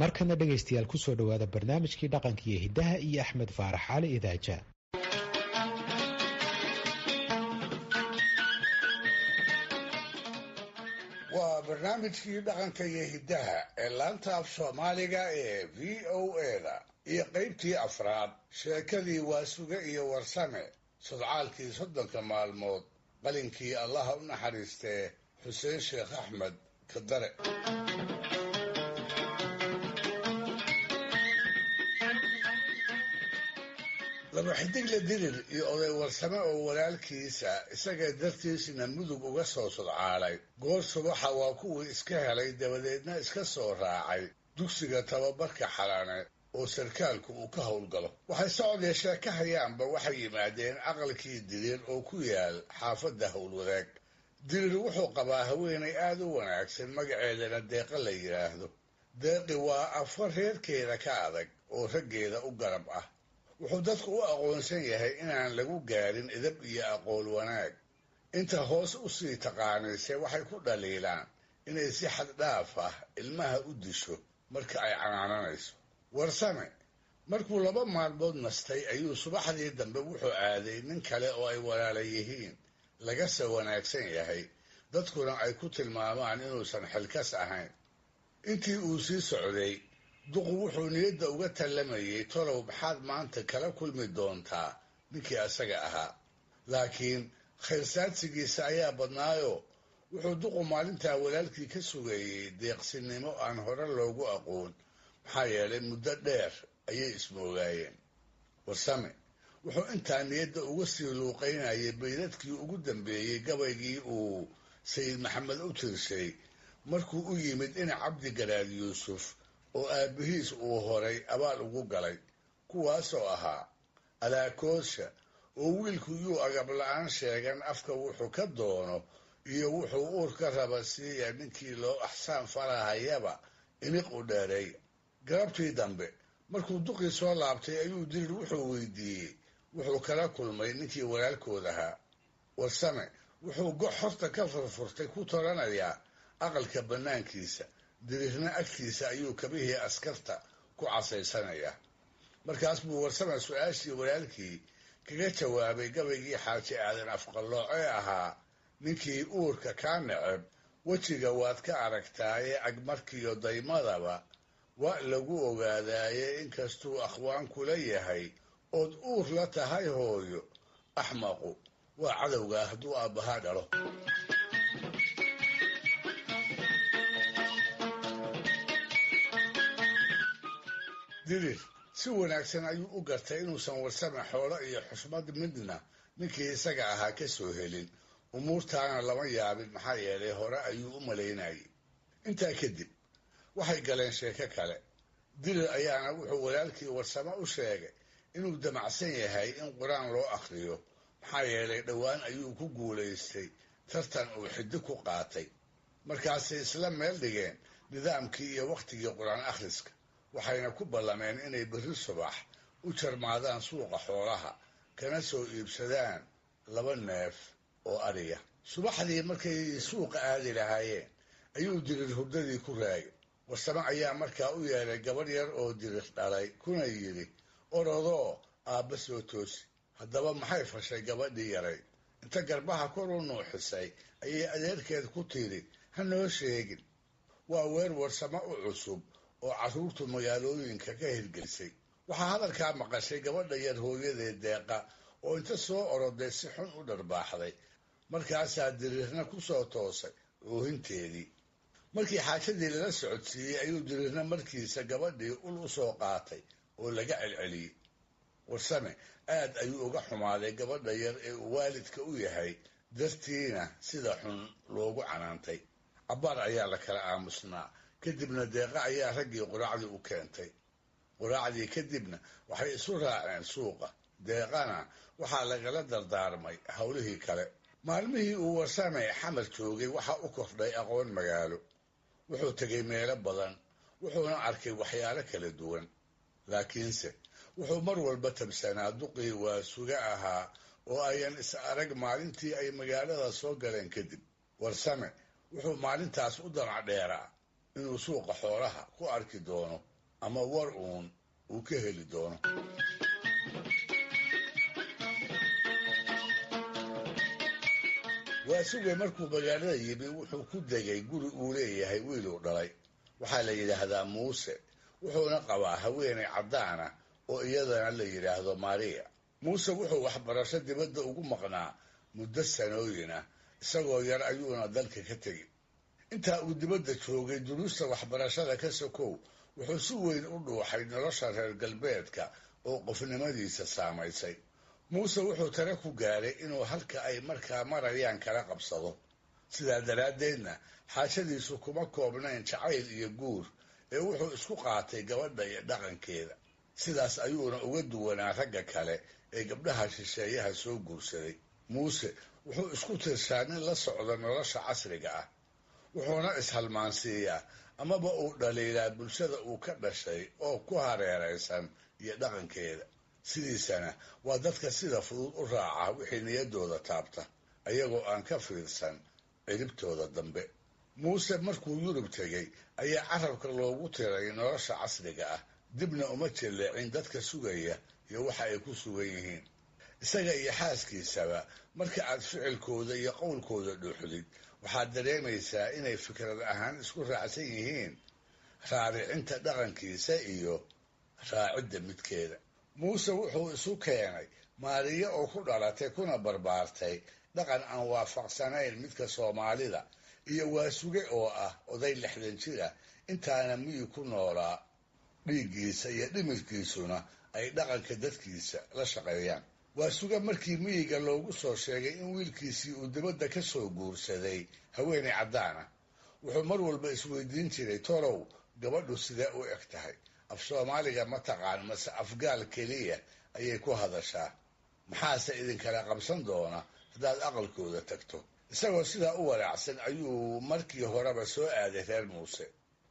Markana dhegaystayaal, kusoo dhowaada barnaamijkii dhaqanka iyo hiddaha iyo Axmed Faarax Cali Idaaja. Waa barnaamijkii dhaqanka iyo hiddaha ee laanta af Soomaaliga ee VOA-da iyo qaybtii afraad, sheekadii Waasuge iyo Warsame, sodcaalkii 30-ka maalmood, qalinkii Allaha u naxariistee Xuseen Sheekh Axmed Kadare. Laba Xidigle Dirir iyo oday Warsame oo walaalkiisa isaga dartiisna Mudug uga soo sodcaalay goor subaxa waa kuwii iska helay, dabadeedna iska soo raacay dugsiga tababarka Xalane oo sarkaalku uu ka howlgalo. Waxay socodee sheekahayaanba waxay yimaadeen aqalkii Dirir oo ku yaal xaafadda Howlwadaag. Dirir wuxuu qabaa haweenay aada u wanaagsan, magaceedana Deeqa la yidhaahdo. Deeqi waa afar reerkeeda ka adag oo raggeeda u garab ah. Wuxuu dadku u aqoonsan yahay inaan lagu gaarin idab iyo aqoon wanaag. Inta hoos u sii taqaanayse waxay ku dhaliilaan inay si xad dhaaf ah ilmaha u disho marka ay canaananayso. Warsame markuu 2 maalmood nastay ayuu subaxdii dambe wuxuu aaday nin kale oo ay walaala yihiin, lagase wanaagsan yahay, dadkuna ay ku tilmaamaan inuusan xilkas ahayn. Intii uu sii socday duqu wuxuu niyadda uga tallamayay, tolow maxaad maanta kala kulmi doontaa ninkii asaga ahaa? Laakiin khayrsaadsigiisa ayaa badnaayo wuxuu duqu maalintaa walaalkii ka sugeeyey deeqsinimo aan hore loogu aqoon, maxaa yeelay muddo dheer ayay ismoogaayeen. Warsame wuxuu intaa niyadda uga sii luuqaynayay baydadkii ugu dambeeyey gabaygii uu Sayid Maxamed u tirshay markuu u yimid ina Cabdi Garaad Yuusuf oo aabbihiis uu horay abaal ugu galay, kuwaasoo ahaa: alaakoosha oo wiilku yuu agab la-aan sheegan, afka wuxuu ka doono iyo wuxuu uur ka raba siiya, ninkii loo axsaan farahayaba iniq u dheereey. Galabtii dambe markuu duqii soo laabtay ayuu Dirir wuxuu weydiiyey wuxuu kala kulmay ninkii walaalkood ahaa. Warsame wuxuu gox horta ka furfurtay ku toranayaa aqalka bannaankiisa, Dirirna agtiisa ayuu kabihii askarta ku casaysanayaa. Markaas buu Warsame su-aashii walaalkii kaga jawaabay gabaygii Xaaji Aadan Afqallooc ee ahaa: ninkii uurka kaa neceb wejiga waad ka aragtaaye, agmarkiyo daymadaba waa lagu ogaadaaye, inkastuu akhwaan kula yahay ood uur la tahay hooyo, axmaqu waa cadowgaa hadduu aabbahaa dhalo. Dirir si wanaagsan ayuu u gartay inuusan Warsame xoolo iyo xushmad midna ninkii isaga ahaa ka soo helin. Umuurtaana lama yaabin, maxaa yeelay hore ayuu u malaynayay. Intaa kadib waxay galeen sheeko kale. Dirir ayaana wuxuu walaalkii Warsame u sheegay inuu damacsan yahay in qur-aan loo akhriyo, maxaa yeelay dhowaan ayuu ku guulaystay tartan uu xiddi ku qaatay. Markaasay isla meel dhigeen nidaamkii iyo wakhtigii qur-aan akhriska, waxayna ku ballameen inay berri subax u jarmaadaan suuqa xoolaha kana soo iibsadaan 2 neef oo ariya. Subaxdii markay suuqa aadi lahaayeen ayuu Dirir hurdadii ku raagay. Warsame ayaa markaa u yeelay gabadh yar oo Dirir dhalay, kuna yidhi: orodoo aabba soo toosi. Haddaba maxay fashay gabadhii yaray? Inta garbaha kor u nuuxisay ayay adeerkeed ku tidhi: ha noo sheegin. Waa weer Warsame u cusub oo carruurtu magaalooyinka ka hirgelisay. Waxaa hadalkaa maqashay gabadha yar hooyadeed Deeqa oo inta soo oroday si xun u dharbaaxday. Markaasaa Diriirna ku soo toosay oohinteedii. Markii xaajadii lala socodsiiyey ayuu Diriirna markiisa gabadhii ul u soo qaatay oo laga celceliyey. Warsame aad ayuu uga xumaaday gabadha yar ee uu waalidka u yahay dartiina sida xun loogu canaantay. Cabbaar ayaa la kala aamusnaa, kadibna Deeqa ayaa raggii quraacdii u keentay. Quraacdii kadibna waxay isu raaceen suuqa. Deeqana waxaa lagala dardaarmay howlihii kale. Maalmihii uu Warsame Xamar joogay waxaa u kordhay aqoon magaalo. Wuxuu tegay meelo badan, wuxuuna arkay waxyaalo kala duwan. Laakiinse wuxuu mar walba tabsanaa duqii Waasuga ahaa oo ayan is arag maalintii ay magaalada soo galeen kadib. Warsame wuxuu maalintaas u damac dheeraa inuu suuqa xoolaha ku arki doono ama war uun uu ka heli doono. Waasuge markuu magaalada yimi wuxuu ku degay guri uu leeyahay wiiluu dhalay. Waxaa la yidhaahdaa Muuse, wuxuuna qabaa haweenay caddaana oo iyadana la yidhaahdo Maria. Muuse wuxuu waxbarasho dibadda ugu maqnaa muddo sanooyin ah, isagoo yar ayuuna dalka ka tegi. Intaa uu dibadda joogay duruusta waxbarashada ka sokow wuxuu si weyn u dhuuxay nolosha reer galbeedka oo qofnimadiisa saamaysay. Muuse wuxuu tare ku gaaray inuu halka ay markaa marayaan kala qabsado. Sidaa daraaddeedna xaajadiisu kuma koobnayn jacayl iyo guur ee wuxuu isku qaatay gabadha iyo dhaqankeeda. Sidaas ayuuna uga duwanaa ragga kale ee gabdhaha shisheeyaha soo guursaday. Muuse wuxuu isku tirshaa nin la socda nolosha casriga ah, wuxuuna ishalmaansiiyaa amaba uu dhaliilaa bulshada uu ka dhashay oo ku hareeraysan iyo dhaqankeeda. Sidiisana waa dadka sida fudud u raaca wixii niyaddooda taabta, ayagoo aan ka fiirsan ciribtooda dambe. Muuse markuu Yurub tegey ayaa carabka loogu tiray nolosha casriga ah, dibna uma jilleecin dadka sugaya iyo waxa ay ku sugan yihiin. Isaga iyo xaaskiisaba marka aad ficilkooda iyo qowlkooda dhuuxdid, waxaad dareemaysaa inay fikrad ahaan isku raacsan yihiin raaricinta dhaqankiisa iyo raacidda midkeeda. Muuse wuxuu isu keenay Maariyo oo ku dhalatay kuna barbaartay dhaqan aan waafaqsanayn midka Soomaalida, iyo Waasuge oo ah oday 60 jir ah, intaana miyi ku noolaa, dhiiggiisa iyo dhimirkiisuna ay dhaqanka dadkiisa la shaqeeyaan. Waasuge markii miyiga loogu soo sheegay in wiilkiisii uu dibadda ka soo guursaday haweenay caddaan ah, wuxuu mar walba isweydiin jiray, torow gabadhu sidee u eg tahay? Af Soomaaliga ma taqaan mase afgaal keliya ayay ku hadashaa? Maxaase idinkala qabsan doona haddaad aqalkooda tagto? Isagoo sidaa u walaacsan ayuu markii horeba soo aaday reer Muuse.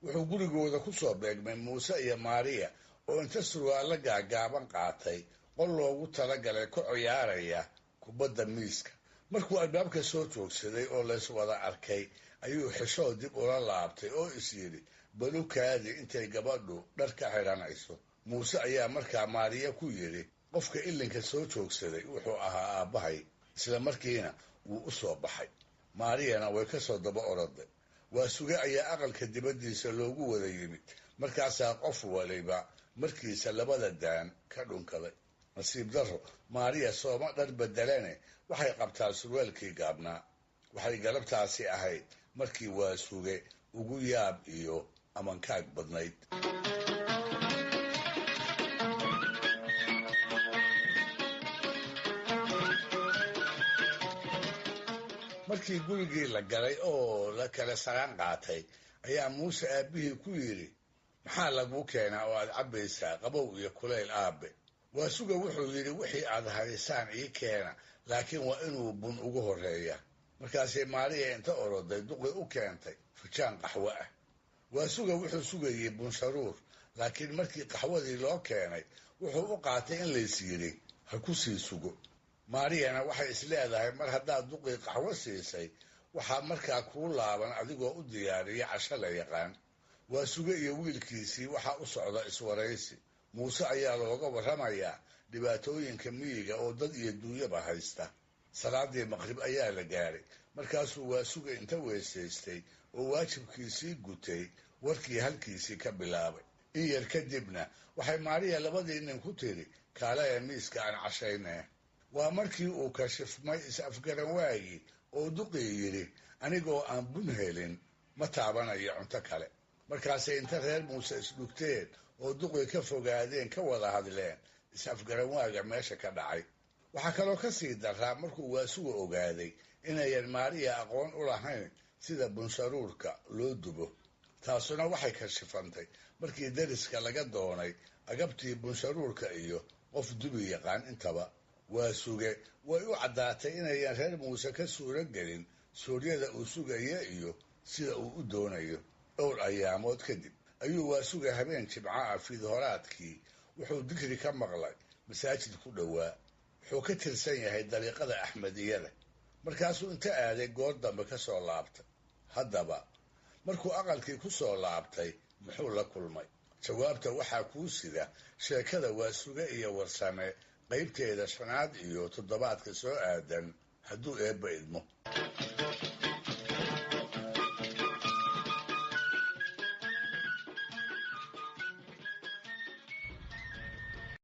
Wuxuu gurigooda ku soo beegmay Muuse iyo Maariya oo inta surwaallo gaagaaban qaatay qol loogu talagalay ku ciyaaraya kubadda miiska. Markuu albaabka soo joogsaday oo lays wada arkay ayuu xishoo dib ula laabtay oo is yidhi, balukaadi intay gabadhu dhar ka xidhanayso. Muuse ayaa markaa Maariya ku yidhi, qofka ilinka soo joogsaday wuxuu ahaa aabbahay. Isla markiina wuu u soo baxay. Maariyana way ka soo daba oroday. Waasuge ayaa aqalka dibaddiisa loogu wada yimid, markaasaa qof waliba markiisa labada daan ka dhunkaday. Nasiib darro, Maariya sooma dhar bedelane, waxay qabtaa surwaalkii gaabnaa. Waxay galabtaasi ahayd markii Waasuge ugu yaab iyo amankaag badnayd. Markii gurigii la galay oo la kala saraan qaatay ayaa Muuse aabbihii ku yidhi, maxaa laguu keenaa oo aad cabbaysaa qabow iyo kulayl aabe? Waasuge wuxuu yidhi, wixii aad haysaan ii keena, laakiin waa inuu bun ugu horreeya. Markaasay Maariya inta oroday duqi u keentay fijaan qaxwo ah. Waasuge wuxuu sugayey bunsharuur, laakiin markii qaxwadii loo keenay wuxuu u qaatay in lays yidhi ha ku sii sugo. Maariyana waxay is leedahay, mar haddaad duqii qaxwo siisay waxaa markaa kuu laaban adigoo u diyaariya casho la yaqaan. Waasuge iyo wiilkiisii waxaa u socda iswaraysi. Muuse ayaa looga warramayaa dhibaatooyinka miyiga oo dad iyo duunyaba haysta. Salaadii maqrib ayaa la gaaray, markaasuu Waasuge inta weysaystay oo waajibkiisii gutay warkii halkiisii ka bilaabay. In yar kadibna waxay Maariya labadii nin ku tiri, kaalaya miiska aan cashaynee. Waa markii uu kashifmay is-afgaran waagii oo duqii yidhi, anigoo aan bun helin ma taabanayo cunto kale. Markaasay inta reer Muuse isdhugteen oo duqii ka fogaadeen ka wada hadleen is-afgaran waaga meesha ka dhacay. Waxaa kaloo ka sii daraa markuu Waasuga ogaaday inayan Maariya aqoon u lahayn sida bunsharuurka loo dubo. Taasuna waxay kashifantay markii deriska laga doonay agabtii bunsharuurka iyo qof dubi yaqaan intaba. Waasuge way u caddaatay inayan reer Muuse ka suuro gelin suuryada uu sugaya iyo sida uu u doonayo. Dhowr ayaamood kadib ayuu Waasuge habeen jimco ah fiidhoraadkii wuxuu digri ka maqlay masaajid ku dhowaa. Wuxuu ka tirsan yahay dariiqada Axmediyada. Markaasuu inta aaday goor dambe ka soo laabtay. Haddaba Markuu aqalkii ku soo laabtay muxuu la kulmay? Jawaabta waxaa kuu sida sheekada Waasuge iyo Warsame qaybteeda shanaad iyo toddobaadka soo aadan hadduu Eebba idmo.